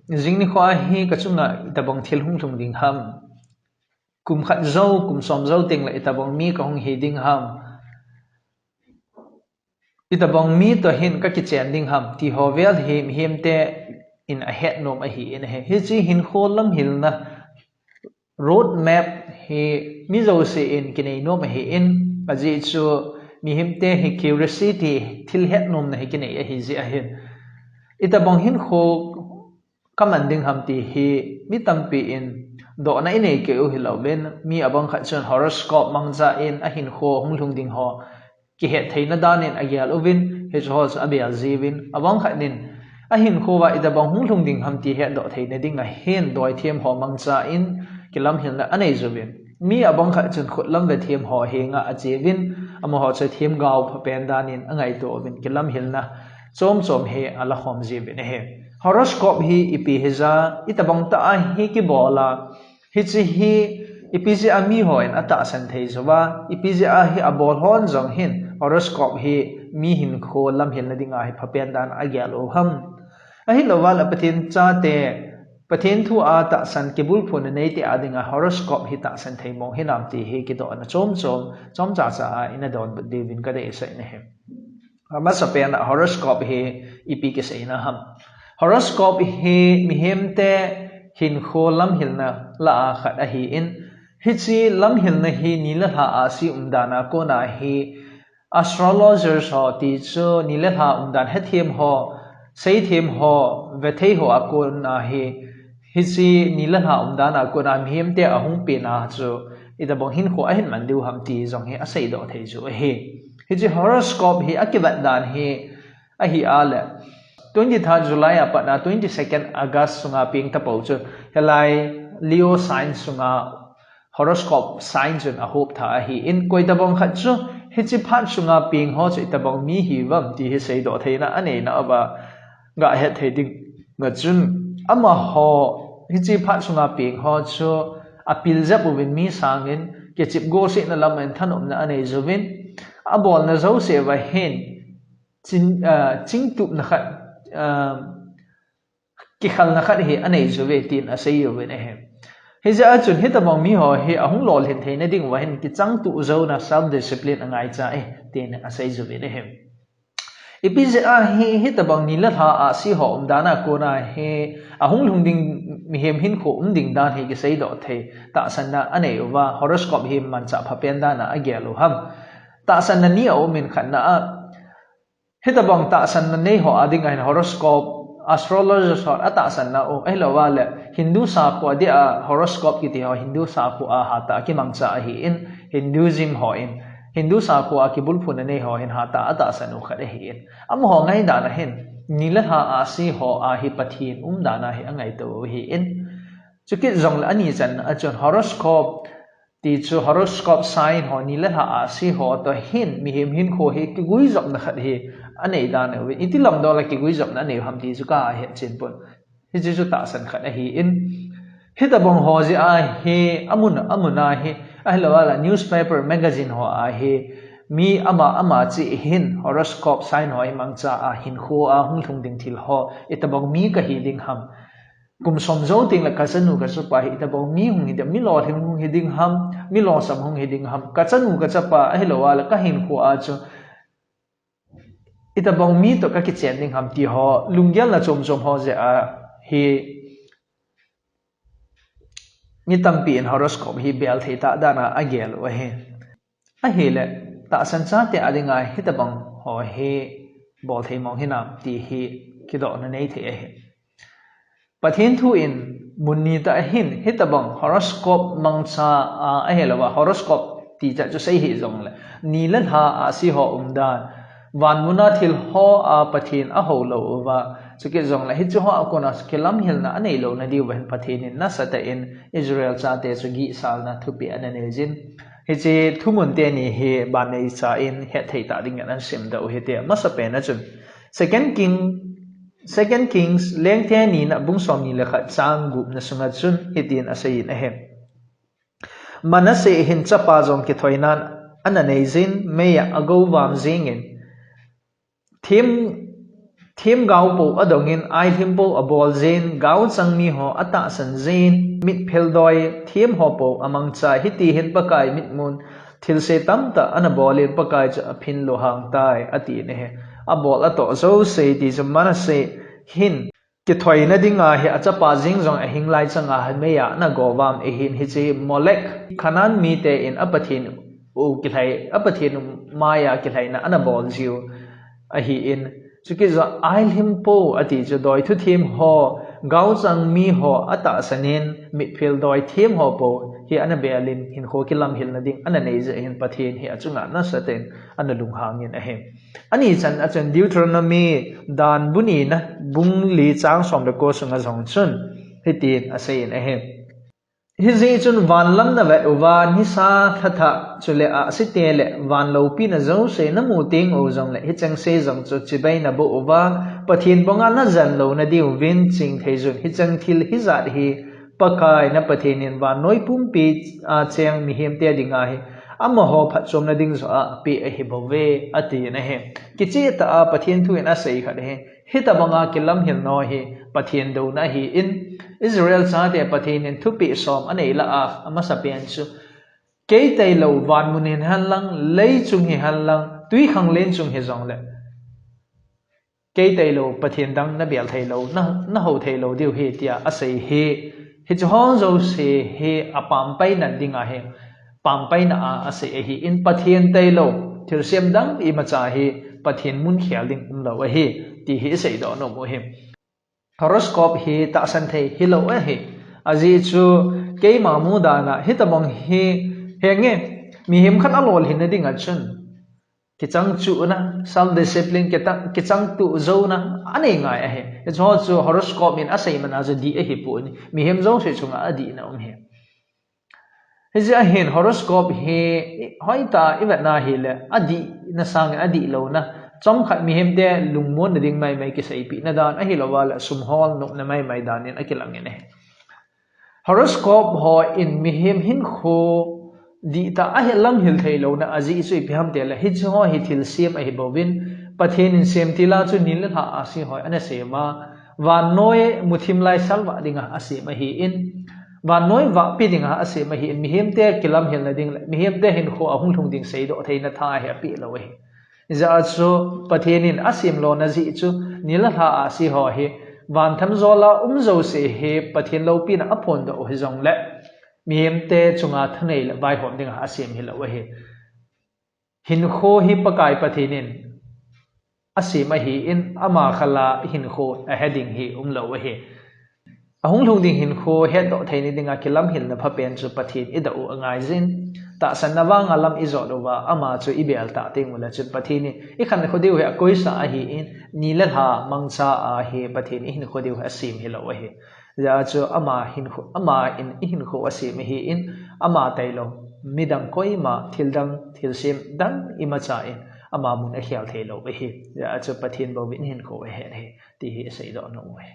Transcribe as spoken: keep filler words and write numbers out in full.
jing nikho a hi kachunga itobang thil hung lhung ding ham. Kum khat jou, kum som jou teng le itobang mi kahung hi ding ham. Itobang mi toh hin kakichen ding ham, ti ho vel hi mihemte in ahet nom ahi in ahi. Hiche hinkho lamhilna road map hi mi jouse in kinei nom ahi in, ajeh chu mihemte hi curiosity, thil het nomna hi kinei ahi jeh ahin. Itobang hinkho kaman ding ham ti hi mi tampi in dohna inei kei u hilouvin, mi abang khat chun horoscope mangcha in ahinkho hung lhung ding ho kihet theina dan in agel uvin, hiche ho chu abel jiuvin, abang khat nin ahinkho a itobang hung lhung ding ham ti hetdoh theina dinga hin doithem ho mangcha in kilamhilna anei jiuvin. Mi abang khat chun khutlam vethem ho henga acheuvin, amaho chu themgao phapen dan in angaito uvin, kilamhilna chom chom hi alakhom jiuvin ahi. Horoscope hi ipi hija, itobang tah a hi kibol a, hiche hi ipi jeh a mi hon atahsan thei jiuva, ipi jeh a hi abol hon jong hin horoscope hi mi hinkho lamhilna dinga hi phapen dan agel u ham. Ahilouva le Pathen chate, Pathen thu a tahsan kibulphuna neite a dinga horoscope hi tahsan thei mong hinam ti hi kidohna chom chom, chomcha cha a ina donbut diuvin kadeisah in ahi. Amasapen a horoscope hi ipi kiseina ham. Horoscope hi mihemte hinkho lamhilna lah a khat ahi in, hiche lamhilna hi ni le lha ahsi umdan a kona hi astrologers ho ti chu ni le lha umdan hethem ho, seithem ho, vethei ho a kona hi, hiche ni le lha umdan a kona mihemte ahung pena chu itobang hinkho ahin man diu ham ti jong hi aseidoh thei chu ahi. Hiche horoscope hi akivet dan hi ahi a le, twenty-third July a pat a twenty-second August sunga peng tapou chu, hilai Leo sign sunga horoscope sign chun ahop tha ahi in, koi tobang khat chu hiche phat sunga peng ho chu itobang mi hiuvem ti hi seidoh theina aneina uva gahet thei dinga chun, amaho hiche phat sunga peng ho chu apil jep uvin mi sangin kichep gosehna lam in thanopna anei jiuvin, abolna jouse uva hin ching, ah, chingtupna khat, ah, kikhalna khat hi anei jiuve tin asei uvin ahi. Hijeh a chun hitobang mi ho hi ahung lolhin theina diuva hin kichangtup jouna self discipline angaicha e tin asei jiuvin ahi. Ipi jeh a hi hitobang ni le lha ahsi ho umdan a kona hi ahung lhung ding mihem hinkho um ding dan hi kiseidoh thei tahsanna anei uva, horoscope hi manchah phapen dan a agel u ham. Tahsanna ni aumin, khatna a hitobang tahsanna nei ho a dinga hin horoscope, astrologers ho atahsanna u, ahilouva le Hindu sakho a dia horoscope kiti ho Hindu sakho a hatah a kimangcha ahi in, Hinduism hon Hindu sakho a kibulphuna nei ho hin hatah a atahsan u khat ahi in, amaho ngaidan a hin ni le lha ahsi ho a hi Pathen umdan a hi angaito u ahi in, chukit jongle ani channa a chun horoscope ti chu horoscope sign ho ni le lha ahsi ho toh hin mihem hinkho hi kiguijopna khat hi anei dan uvin, iti lam dol a kiguijopna anei u ham ti chu kahet chen pon. Hiche chu tahsan khat ahi in, hitobang ho jeh a hi amun amun a hi, ahilouva le newspaper, magazine ho a hi mi ama ama cheh hin horoscope sign ho hi mangcha a hinkho a hung lhung ding thil ho, itobang mi kahi ding ham, kum som jou teng le kachanu kachapa hi itobang mi hung hi ding, mi lolhing hung hi ding ham, mi lolsam hung hi ding ham, kachanu kachapa ahilouva le kahinkho a chu itobang mi toh kakichen ding ham ti ho, lunggelna chom chom ho jeh a hi mi tampi in horoscope hi bel thei tah dan a agel u ahi. Ahile, tahsan chate a dinga hitobang ho hi bol thei mong hinam ti hi kidohna nei thei ahi. Pathen thu in mun ni tah a hin hitobang horoscope mangcha a, ahilouva horoscope ti cha chu sei hih jongle, ni le lha ahsi ho umdan, vanmun a thil ho a Pathen ahou lou uva, chukit jongle hiche ho a kona kilamhilna anei louna diuva hin Pathen in nasatah in Israel chate chu gihsalna thupeh ana nei jin. Hiche thumun teni hi banneicha in hetthei tah dingin ahin simdoh u hite. Amasapen a chun Second King, Second Kings, Lengte nina bung somni le khat chang gupna sunga chun hitin asei in ahi. Manasseh hin chapa jong kithoinan ana nei jin, mei a agou vam jingin, them, Themgao pou adongin, ailhim pou abol jin, gaochang miho atahsan jin, mitphel doi themho pou amangcha, hitihin Pakai mitmun thilse tamtah anabolin, Pakai chu aphin lunghang tai, atin ahi. Abol atoh jouse ti chu Manasseh hin kithoina dinga hi achapa jeng jong ahing lai changa hi meiya anagovam ahin, hiche Molech, Canaan mite in apathen u kilhai, apathen u maiya kilhaina anabol jiu ahin, chukit jong ailhim pou ati chu doi thuthem ho, gaochang miho atahsan in, mitphel doi themho pou hi anabelin, hinkho kilamhilna ding ananei jeh hin Pathen hi achunga nasatah in analunghangin ahi. Anichan a chun Deuteronomy dan bu nina bung li chang som le ko sunga jong chun hitin aseiyin ahi. Hijeh chun van lam navet uva, nisa lhathah chule ahsi te le van loupina jouse namu teng u jongle, hichengse jong chu chibai naboh uva, Pathen banga najen louna diuvin chingthei jun, hicheng thil hijat hi Pakai na Pathen in vannoi pumpi a cheng mihemte dinga hi amaho phatchomna ding joh a apeh ahibouve, atin ahi. Kichehtah a Pathen thu in asei khat ahi. Hitabanga kilamhilna hi Pathen douna ahin, Israel chate Pathen in thupeh som anei lah a amasapen chu, kei tailou vanmun hihen lang, lei chung hihen lang, twikhanglen chung hijongle, kei tailou Pathen dang nabel theilou, na, nahou theilou diu ahi, tia asei ahi. Hicheho jouse hi apampai nan dinga hi, pampaina a asei ahin, Pathen tailou thilsem dang imacha hi Pathen mun khel ding umlou ahi, ti hi iseidoh nom u ahi. Horoscope hi tahsan thei hilou ahi. Ajeh chu keima mudan a hitabang hi, henge, mihem khat alolhinna dinga chun kichang chuhna, self discipline, kichang, kichang tuh jouna anei ngai ahi. Hicheho chu horoscope in asei man a chu dih ahipoi, mihem jouse chunga adihna um ahi. Hijeh ahin horoscope hi hoitah a ivetna hile, adihna sangin adihlouna, chomkhat mihemte lungmonna ding maimai kiseipehna dan, ahilouva le sum hol nopna maimai dan in akilangin ahi. Horoscope ho in mihem hinkho dihtah a hi lamhil theilouna ajeh chu ipi ham itile, hicheho hi thilsem ahibouvin, Pathen in semtil a chu ni le lha ahsi ho anasem a, vannoi muthim lai salvah dinga asem ahin, vannoi vahpi dinga asem ahin, mihemte kilamhilna ding le mihemte hinkho ahung lhung ding seidoh theina tha hi apehlou ahi. Hijeh a chu Pathen in asem lona jeh chu ni le lha ahsi ho hi, van thamjol a um jouse hi Pathen loupina aphondoh u hijongle, mihemte chunga thanei le vaihom dinga asem hilou ahi. Hinkho hi Pakai Pathen in asem ahin, ama khel a hinkho ahe ding hi umlou ahi. Ahung lhung ding hinkho hetdoh theina dinga kilamhilna phapen chu Pathen idoh u angaijin, tahsanna vanga lam ijot uva, ama chu ibel tah teng ule chun Pathen in ikhankho diu hi akoisa ahin, ni le lha mangcha a hi Pathen ihinkho diu hi asem hilou ahi. Hijeh a chu ama hinkho, ama in ihinkho asem ahin, ama tailou midang koima, thildang, thilsem dang imacha in ama mun akhel theilou ahi. Hijeh a chu Pathen bouvin hinkho ahet ahi, ti hi iseidoh nom u ahi.